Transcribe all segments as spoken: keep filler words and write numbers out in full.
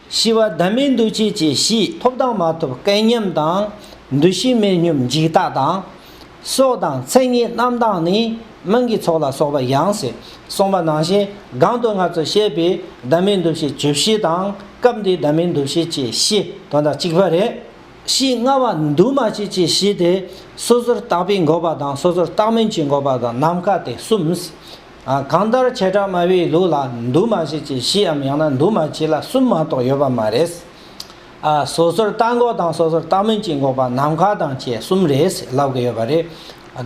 ཤི་བ་བདག་མེད་འདུ་བྱེད་ཀྱི་གཞི། ཐོབ་དང་མ་ཐོབ་སྐལ་མཉམ་དང་། འདུ་ཤེས་མེད་སྙོམས་འཇིག་ལྟ་དང་། སྲོག་དང་མཚན་ཉིད་རྣམ་དག་ནི། མིང་གི་ཚོགས་ལ་སོགས་པ་ཡང་ཟེར་གསུངས་པ་ནང་བཞིན། གོང་དུ་ང་ཚོས་བཤད་པའི་བདག་མེད་འདུ་བྱེད་བཅུ་བཞི་དང་། སྐབས་འདིའི་བདག་མེད་འདུ་བྱེད་ཀྱི་གཞི་དོན་དག་གཅིག་པ་རེད། གཞི་ལྔ་པ་འདུས་མ་བྱས་ཀྱི་གཞི་དེ། སོ་སོར་བརྟགས་པས་འགོག་པ་དང་། སོ་སོར་བརྟགས་མིན་གྱིས་འགོག་པ་དང་། ནམ་མཁའ་སྟེ་གསུམ། ཨ། གང་ལྟར་བྱེ་བྲག་སྨྲ་བའི་ལུགས་ལ་འདུས་མ་བྱས་ཀྱི་གཞིའམ་ཡང་ན་འདུས་མ་བྱས་ལ་གསུམ་མ་གཏོགས་ཡོད་པ་མ་རེད། ཨ། སོ་སོར་བརྟགས་འགོག་དང་སོ་སོར་བརྟགས་མིན་གྱིས་འགོག་པ། ནམ་མཁའ་དང་བཅས་གསུམ་རེད་ལབ་ཀྱི་ཡོད་པ་རེད།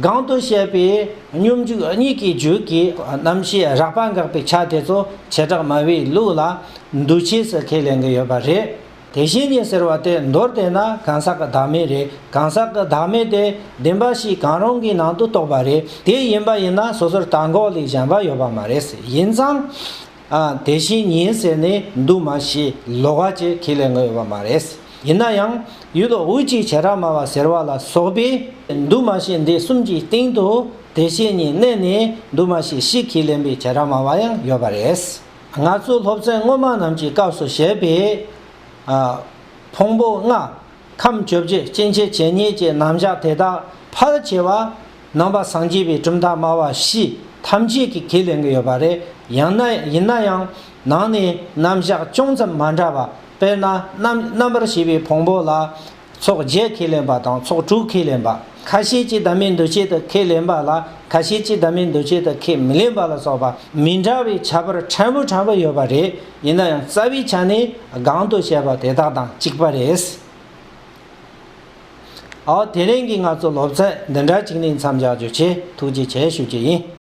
གོང་དུ་བཤད་པའི་སྙོམས་འཇུག་གཉིས་ཀྱི་རྒྱུད་ཀྱི་རྣམ་ཤེས་རགས་པ་འགགས་པའི་ཆ་དེ་ཚོ་བྱེ་བྲག་སྨྲ་བའི་ལུགས་ལ་འདུས་བྱས་སུ་ཁས་ལེན་གྱི་ཡོད་པ་རེད། དེ་བཞིན་ཉིད་ཟེར་བ་དེ་མདོར་བསྟན་ན་གང་ཟག་གི་བདག་མེད་རེད། གང་ཟག་གི་བདག་མེད་དེ་བདེན་པ་བཞི་གང་རུང་གི་ནང་དུ་གཏོགས་པ་རེད། དེ་ཡིན་པ་ཡིན་ན་སོ་སོར་བརྟགས་འགོག་ལས་གཞན་པ་ཡོད་པ་མ་རེད། ཡིན་ཙང་། ཨ། དེ་བཞིན་ཉིད་ཟེར་ནས་འདུས་མ་བྱས་ལོགས་ཀ་ཅིག་ཁས་ལེན་གྱི་ཡོད་པ་མ་རེད། ཡིན་ན་ཡང་ཡུལ་དབུས་ཀྱི་བྱེ་བྲག་སྨྲ་བ་ཟེར་བ་ལ་སོགས་པས་འདུས་མ་བྱས་འདི་གསུམ་གྱི་སྟེང་དུ་དེ་བཞིན་ཉིད་བསྣན་ནས་འདུས་མ་བྱས་བཞི་ཁས་ལེན་པའི་བྱེ་བྲག་སྨྲ་བ་ཡང་ཡོད་པ་རེད། ང་ཚོའི་སློབ་ཚན་སྔོན་མ་རྣམས་ཀྱི་སྐབས་སུ་བཤད་པའི། ཨ། ཕུང་པོ་ལྔ། ཁམས་བཅོ་བརྒྱད། སྐྱེ་མཆེད་བྱེ་སྙེད་ཀྱི་རྣམ་གཞག་དེ་དག་ཕལ་ཆེ་བ་ནང་པ་སངས་རྒྱས་པའི་གྲུབ་མཐའ་སྨྲ་བ་བཞི་ཐམས་ཅད་ཀྱིས་ཁས་ལེན་གྱི་ཡོད་པ་རེད། ཡང་ན་ཡིན་ན་ཡང་ནང་ནས་རྣམ་གཞག་ཅུང་ཙམ་མ་འདྲ་བ། དཔེར་ན་རྣམ་རྣམ་པར་ཤེས་པའི་ཕུང་པོ་ལ་ཚོགས་བརྒྱད་ཁས་ལེན་པ་དང་ཚོགས་དྲུག་ཁས་ལེན་པ། ཁ་ཤས་ཀྱིས་བདག་མེད་འདུ་བྱེད་དུ་ཁས་ལེན་པ་ལ་ཁ་ཤས་ཀྱིས་བདག་མེད་འདུ་བྱེད་དུ་ཁས་མི་ལེན་པ་ལ་སོགས་པ་མི་འདྲ་བའི་ཁྱད་པར་ཕྲན་བུ་ཕྲན་བུ་ཡོད་པ་རེད། ཡིན་ན་ཡང་རྩ་བའི་ཆ་ནས་གོང་དུ་བཤད་པ་དེ་དག་དང་གཅིག་པ་རེད། ཨའོ། དེ་རིང་གི་ང་ཚོ་སློབ་ཚན་འདི་འདྲ་གཅིག་ནས་མཚམས་འཇོག་རྒྱུ་བྱས། ཐུགས་རྗེ་ཆེ་ཞུ་རྒྱུ་ཡིན།